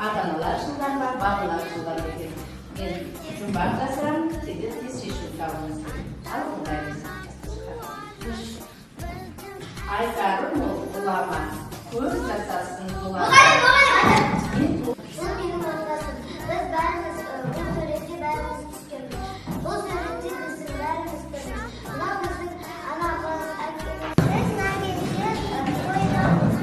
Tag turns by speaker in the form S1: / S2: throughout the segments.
S1: Ата аналар жылдам ба, балалар жылдам ба екен? Мен жұмбақ жасырамын, сендер тез шешім табыңыз. Ал, тыңдаймыз. Айтары мол ғұлама, көп жасасын ғұлама.
S2: Мұғалім, мұғалім!
S1: Мен
S2: Бұл менің отбасым. Біз бәріміз бұл суретте бәріміз түскенбіз. Бұл суретте біздің бәріміз тұрмыз. Мынау біздің анамыз, әкеміз. Біз мына кезде тойдамыз.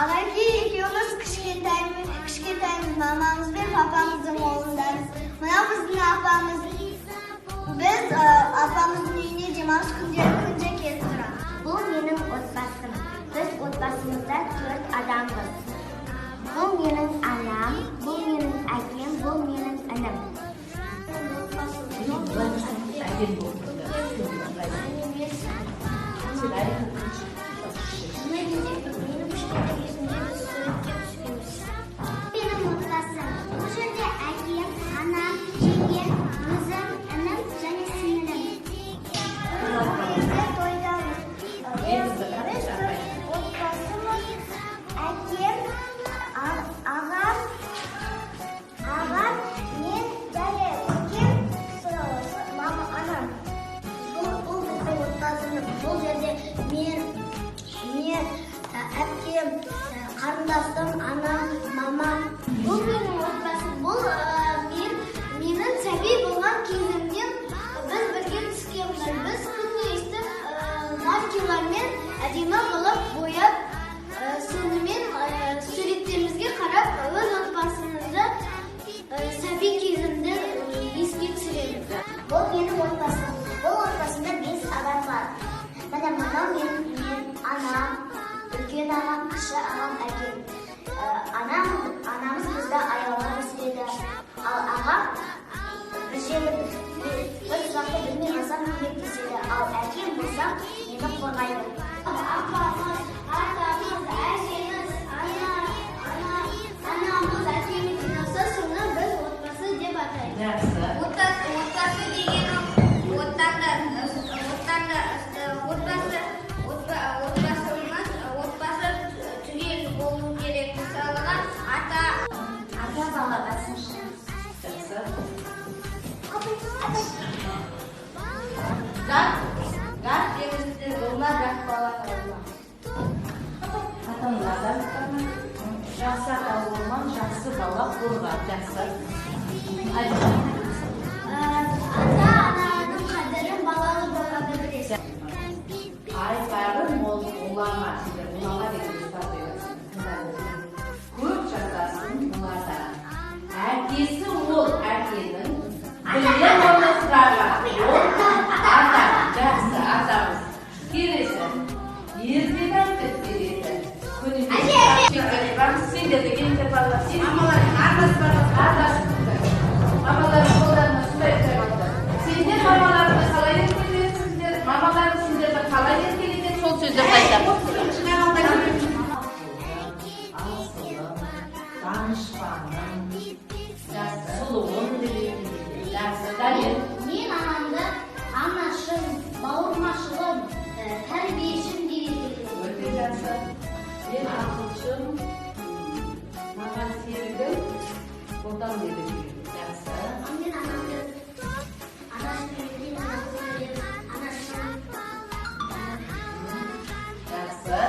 S2: Ағайке екеуміз кішкентаймыз, кішкентаймыз, мамамыз бен папамыздың қолындамыз. Мынау біздің апамыз. Біз апамыздың үйіне демалыс күндері күнде келіп тұрамыз. Бұл менің отбасым. Біз отбасымызда төрт адамбыз. Бұл менің анам, бұл менің әкем, бұл менің інім.
S1: Әдемі болып тұрды. Сен әлі
S2: Мына кезде менің кішкентай кезімде біз суретке түскенбіз. Менің отбасым. Бұл жерде әкем, анам, жеңгем, өзім, інім және сіңілім. Бұл кезде тойдамыз. Біз төрт отбасымыз. Әкем, ағам, мен және көкем, мама, анам. Бұл біздің отбасымыз. Бұл жерде мен, әпкем, қарындасым, анам, мамам. Бұл менің отбасым. Бұл менің сәби болған кезімнен біз бірге түскенбіз. Біз күнде өйстіп маркерлармен әдемі қылып бояп, сонымен суреттерімізге қарап өз отбасымызды, сәби кезімді еске түсіреміз. Бұл менің отбасым. Бұл отбасымда бес адам бар. Міне, мынау мен анам, үлкен ағам, кіші ағам, әкем. Анамыз бізді аяулап өсіреді. Ал ағам бір жерді бір сұрақты білмей қалсам, көмектеседі. Ал әкем болса, мені қорғайды. Апамыз, атамыз, әжеміз, анамыз, әкеміз жиналса, соны біз отбасы деп атаймыз.
S1: Жақсы.
S3: Отбасы деген оттан да отбасы отбасымыз, отбасы түгел болу керек. Мысалға, ата
S4: Ата балаға сыншы.
S1: Жақсы.
S2: Апай.
S3: Жат теңізде болма, жат бала болма.
S1: Ата аналардан.
S5: Жақсы ата орман, жақсы бала қорға.
S1: Жақсы. Айжан.
S2: Ата ананың қадірін балалы болғанда білесің.
S1: Айтары мол ғұлама. Сендер ғұлама деген ұстаз айтасың. Тыңдаңыз. Көп жасасын бұлардан. Әкесі ол әкенің, білем оны сұраған. Ол ата. Жақсы, атамыз. Келесі. Ертегі айтып береді. Күніге. Сендер де келіңдер, балалар.
S3: Мамаларың араласып араласып.
S1: Араласып. Мамаларың қолдарына ұстай ұстай алыңдар. Сендер мамаларыңды қалай еркелетесіңдер? Мамаларың сендерді қалай еркелетеді? Сол сөздерді айтамыз.
S5: Асылым, данышпаным,
S1: Жақсы.
S5: сұлуым деп еркелетеді.
S1: Жақсы. Дамир.
S2: Мен анамды анашым, бауырмашылым, тәрбиешім деп еркелетемін.
S1: Өте жақсы.
S5: Мен ақылшым, маған серігім, ботам деп еркелетеді.
S1: Жақсы.
S2: Мен анамды анашым деп еркелетемін, анашым.
S1: Жақсы.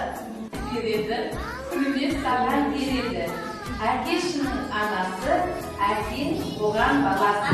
S1: Береді. Күніме саған береді. Әкешінің анасы, әкең оған баласы.